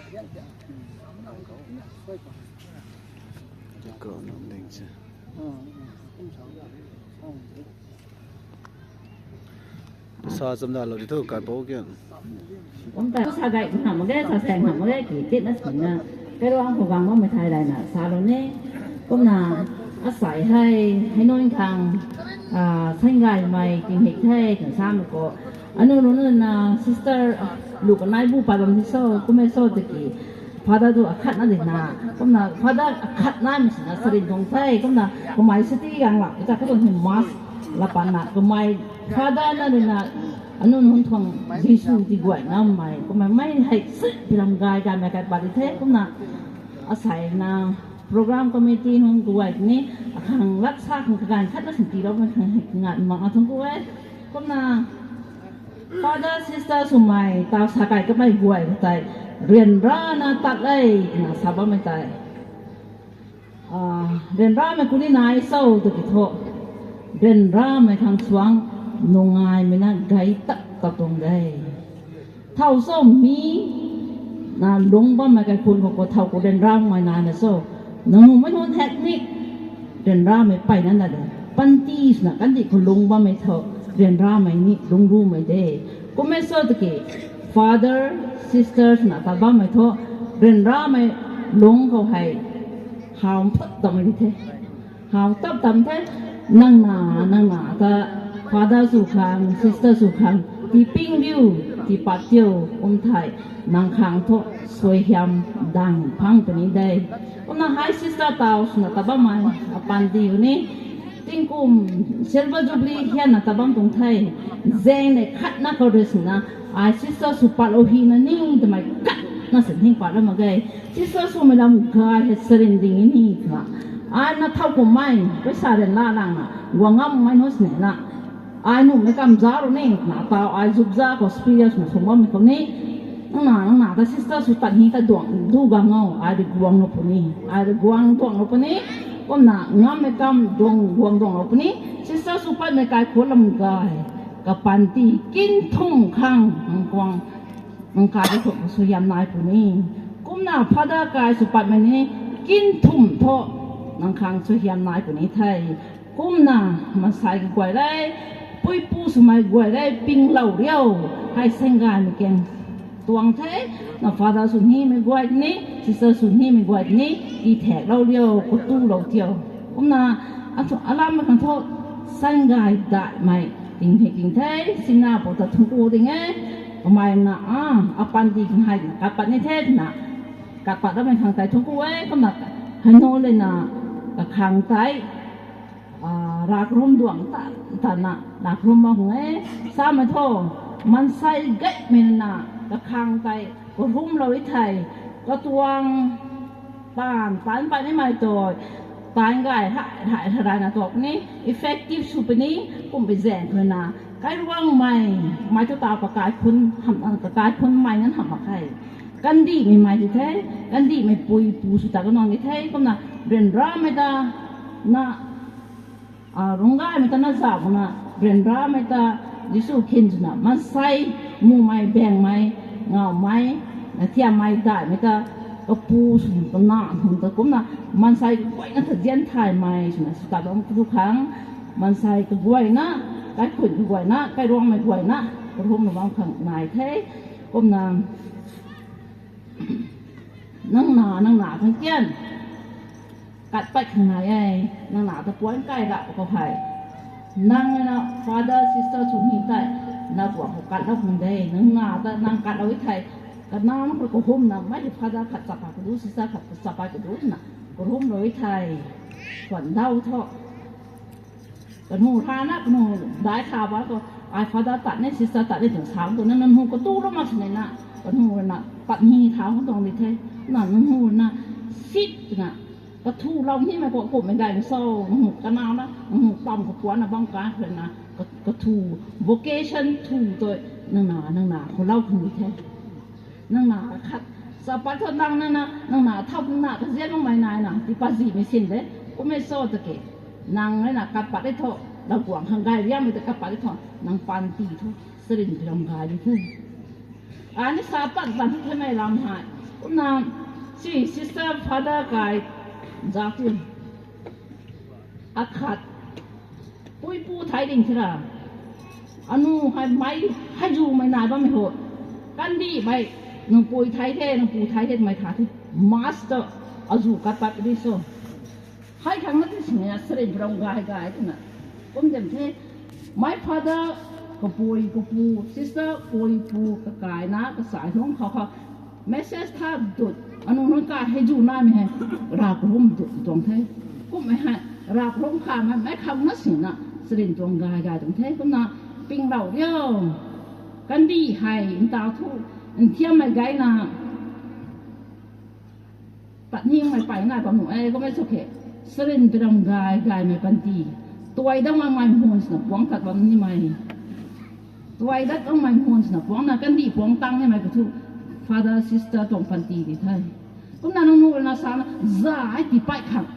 Te ko no deng se. Sa sam da lo di to kai po kyan. Kum ta sa gai na mo ge sa seng na mo ge ki tit na sin na. Pero ang ko gang mo me thai dai na sa lo ne. Kum na a sai hai hai non khang a seng gai mai king hek thai kan sa mo ko. Anu no na sister lu ka nai bu pa bam so kum e so te ki. Father tu a khat na ding na, kum na Father a khat na mi sina sarin thong thai, kum na ko mai siti yang la, ita ka ton hin mas la pan na, ko mai Father na ding na, anun hun thong Jisu ti guai na mai, ko mai mai hai sit piram gai gai mai kai pa di thai, kum na a sai na program committee hun guai ni, a khang lat sa khang ka gan khat na sin ti lo mai khang hai ngat ma a thong guai, kum na Father sister ສຸໄໝ ຕາວສາກາຍກັບໄມ້ກວຍ ຕາຍ ຮຽນຣານະຕັດໄລ ນະ ສາບາໄມ້ຕາຍ ອາ ຮຽນຣາໄມ້ກຸລິນາຍເຊົາ ຕະກິໂທ ຮຽນຣາໄມ້ຄັງສວາງ ນົງງາຍ ເມນະ ໄກຕັກຕະຕົງໄດ ເທົາໂຊມີ ນະ ລົງບ້ານໄມ້ໄກຄຸນ ຂອງກວດເທົາ ກວດຮຽນຣາໄມ້ນາຍນະໂຊ ນະ ໜູໄມ້ໂນນແທັກນິກ ເຣນຣາໄມ້ໄປນັ້ນນະເດ ປັນຕີສະນະ ກັນຕິຄົນລົງບ້ານໄມ້ເທາະ ເຣນຣາໄມ້ນີ້ ລົງຮູ້ໄມ້ເດ ກຸເມໂຊຕະເກ Father Sisters ນະ ຕາບ້ານໄມ້ເທາະ ເຣນຣາໄມ້ລົງເຂົາໃຫ້ ຫາວຕັບຕຳໄມ້ເທ ຫາວຕັບຕຳເທ ນັງໜາ ນັງໜາຕະ Father ສູ່ຄັງ Sister ສູ່ຄັງ ທີ່ປິງວິວ ທີ່ປາດຕຽວ ອົມໄທ ນາງຄາງໂທະ ສວຍຫຽມ ດັງພັງປານີ້ໄດ້ ອຳນາໄຮຊິສເຕີຕາວສະນະຕະບາມາຍ ອາປັນດີວນີ ຕິງກຸມ Silver Jubilee ເຮຍນະຕະບາມຕົງໄທ ແຈງໃນຄັດນະເຂົາເດີສະນະ ອາຍຊິສເຕີສຸປາໂລຮີນະນີ ຕະໄມກັດນະສິນຫິງປາດລະມະໄກ ຊິສເຕີສຸເມລຳກາຍເຮັດສະເລັນດິງນີນະ ອາຍນະເທົາກຸມໄມ ໄປສາເລັນລາລາງນະ ວາງງາມໄມໂນສເນນະ ອາຍໜຸ່ມໃນກຳຈາໂລນີ້ ໜ້າຕາອາຍຊຸບຈາກໍສະປີດຽວສະສົມວ່າມີຄົນນີ້ ໜ້າໜ້າຕາຊິສເຕີສຸຕັດຮີຕາດວງດູກາເງົາ ອາຍໄດ້ກວາງໂນປຸນີ້ ອາຍໄດ້ກວາງດວງໂນປຸນີ້ ກໍໜ້າງາມໃນກຳດວງກວາງດວງໂນປຸນີ້ ຊິສເຕີສຸປັດໃນກາຍໂຄລຳກາຍ ກະປັນຕີກິນທຸ່ງຄັງ ມັງກວາງ ມັງກາຍໄດ້ທົບມາສູ່ຍາມນາຍປຸນີ້ ກຸມໜ້າພະດາກາຍສຸປັດມະນີ ກິນທຸ່ມເທາະ ນັງຄັງສູ່ຍາມນາຍປຸນີ້ໄທ ກຸມນາ ມາໃສ່ກະກວຍໄດ້ ປຸຍປູສຸໄມກວຍໄດ້ ປິງເລົ່າລຽວ ໃຫ້ແສງກາຍມາແກງຕວງເທ ນະຟາດາສຸນຮີແມ່ກວຍນີ້ ຊິເຊີສຸນຮີແມ່ກວຍນີ້ ອີແທກເລົ່າລຽວ ກະຕູເລົ່າຕຽວ ກຸມນາ ອາລາມມາຄັນໂທ ແສງກາຍດາຍໄມ ຕິງເພກິງເທ ຊິນາໂປຕະທຸງອູຕິງເອ ປະມານນະ ອາ ອາປັນດີກິນໃຫ້ ກະປັນນິເທດນະ ກະປັນລະແມ່ນຄັງໄຕທຸງກູເອ ກຳນະ ໃຫ້ໂນເລນະ ກະຄັງໄຕ ອາ ລາກລົມດວງຕາ ຕານະ ລາກລົມມາຫຸງເອ ສາມາໂທ ມັນໃສ່ເກະເມນນະ ກະຄັງໄຕ ກະຮຸມລາວິໄທ ກະຕວງ ປານ ປານ ປານໃນໄມ້ໂຕຍ ຕາຍກາຍ ຫາຍ ຫາຍ ຫາຍນະ ຕອກນີ້ ເອເຟກຕິບຊູປະນີ ກຸມໄປແຈງເພິ່ນນະ ກາຍລວງໃໝ່ ໄມ້ຕົວຕາວກະກາຍຄົນ ຫຳ ກະກາຍຄົນໃໝ່ນັ້ນຫຳມາໄຄ ກັນດີໃໝ່ໆ ທີ່ແທ້ ກັນດີໃໝ່ປຸຍ ປູສຸຕາກະນອນທີ່ແທ້ ກຳນະ ເຣນຣາໄມຕາ ນະ ອາ ລົງກາຍເມດຕານະສາວນະ ເຣນຣາເມດຕາ ດິຊູເຄັນສຸນະ ມັນໃສ່ໝູ່ໄມ້ແບ່ງໄມ້ ເຫງົາໄມ້ ນະ ທຽມໄມ້ຕາຍເມດຕາ ກະປູສຸນະ ກະນາ ຫຸນຕະກຸມນະ ມັນໃສ່ໄວ້ນະ ທະຈຽນຖ່າຍໄມ້ສຸນະ ສະຕາດອງທຸກຄັ້ງ ມັນໃສ່ກະກວຍນະ ກາຍຂຸນກະກວຍນະ ກາຍລວງໄມ້ກວຍນະ ກະທົມລະວັງຂັງນາຍເທ ກົມນາ ນັງໜາ ນັງໜາທັງກຽນ ກັດໄປຂ້າງໃນໄອ້ ນາງໜາຕະປວນໄກ່ລະກໍໃຫ້ ນາງນະ Father Sister ຊຸນຮີໄຕ ນາກວາງເຂົາກັດລະຄົງເດ ນາງໜາຕະນາງກັດເອົາໄວ້ໄທ ກະນາງມັນກໍຫົມນຳ ໄມ້ Father ຂັດສະປາກະດູ Sister ຂັດສະປາກະດູນະ ກໍຫົມເອົາໄວ້ໄທ ຂວັນເດົາເທາະ ກະໜູທານະ ກະໜູດາຍທາວາກໍ ອາຍ Father ຕັດໃນ Sister ຕັດໃນ ເຖິງສາມຕົວນັ້ນ ນະ ໜູກະຕູລະມາສະເນນະ ກະໜູນະ ປັດຮີທາວຕົງນີ້ເທ ນະ ນະ ໜູນະ ຊິດນະ ກະທູເຫຼົ່ານີ້ແມ່ນກໍກົບແມ່ນໄດ້ເຊົາ ນະ ກະນາວນະ ນະ ຕຳກະປວນນະ ບັງກາເພິ່ນນະ ກະ ກະທູ vocation ທູໂຕຍ ນາງນາ ນາງນາ ຄົນເລົ່າຄົນນີ້ແທ້ ນາງໜາຄັດ ສະປາເທີນນາງນັ້ນນະ ນາງໜາເທົ່ານາກະເຊຍນອງໄມ້ນາຍນະ ຕິປາສີເມຊິນເດ້ ໂອເມໂຊຕະເກ ນາງນັ້ນນະ ກັດປາໄດ້ເທາະ ລາວກວາງຄັງກາຍວຽງໄປແຕ່ກັດປາໄດ້ເທາະ ນາງປານຕີເທາະ ສະລິນກະລຳກາຍເດ້ ອານິສາຕັນຕັນເທໄມລຳຫາຍ Kumna si sister father kai za ti a khat pui pu thai ding thira anu hai mai hai ju mai nai ba mai ho kandi mai nung pui thai the nung pu thai the mai kha ti master a ju kat pat ri so. Hai khang na ti sing ya sering brong gai gai na. Kum dem the my father ka pui ka pu sister pui pu ka kai na ka sai long kha kha message tha dut anu non ka he ju na mi he ra ka hum dut tong the. Kum me ha ra ka hum kha ma me khang na sing na sering brong gai gai tong the kum na ping rau dio. Kandi hai in ta thu in thiam mai gai na. Tat hing mai pai nai pa mu ai ko mai so khe. Srin pi dam gai gai mai panti. Tuai dam mai mun sna puang tat bam ni mai. Tuai dat dam mai mun sna puang na kandi puang tang ni mai ko thu. Father sister tong panti di thai. Kum na nang nu na sa na za ai ti pai khang.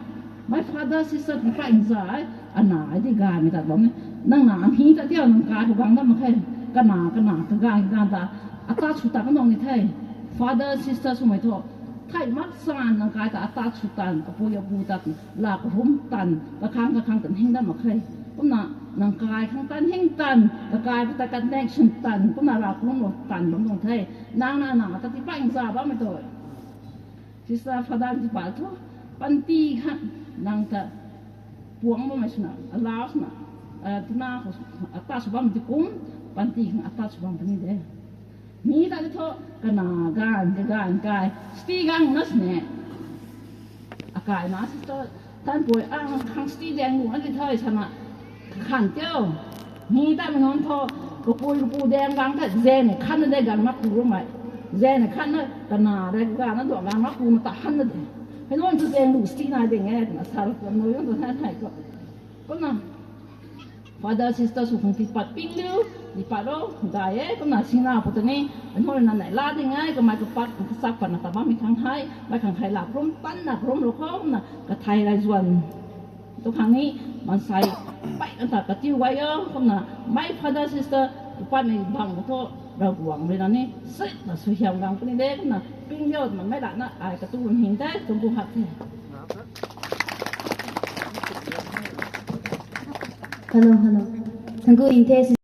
My father sister ti pai za ai. Ana ai ti gai mai tat bam ni. Nang na am hi ta tiau nang kai ko gang dam ma khe. Kana kana ka gai gan ta. Ata su ta ka nong ni thai. Father sister su mai tho. Thai mat san nang kai ta ata chu tan ka pu ya pu tat la ka hum tan ka khang ka khang tan hing dam ma khai. Kumna nang kai khang tan hing tan ka kai ta ka nek sun tan kumna la ka hum tan bam dong thai. Nang na na ta ti pa ing za ba ma to. Sister father ti pa tho. Panti kha nang ta puang ma mai suna. Alaus na. Tuna ko ata su bam ti kum panti kha ata su bam pani de. Ni ta tho kana gan ka gan kai sti gang nas ne. Akai na sister tan poi ang khang sti deng nu an ti thai sana khan teo. Ni ta mi non tho ko poi ko pu deng gang ta zen khan de gan mak ku mai. Zen khan na kana de gan na do gan mak ku ma ta han de. He non tu deng nu sti na deng e na sal ko no yo to han hai ko. Ko na. Father sister su khang ti pat ping liu ti pat lo dai e ko na sing na pu ta ni an ho na nai la ding ai ko mai ko pat ko sak pat na ta ba mi khang hai mai khang hai la prom tan na prom lo ko na ka thai lai zuan to khang ni man sai pai an ta ka tiu wai yo ko na mai father sister ko pat ni bang ko to ra guang le na ni se na su hiam gang ko ni de ko na ping liu man mai la na ai ka tu hing de tung ku hak te. Hello, hello. Thank you in case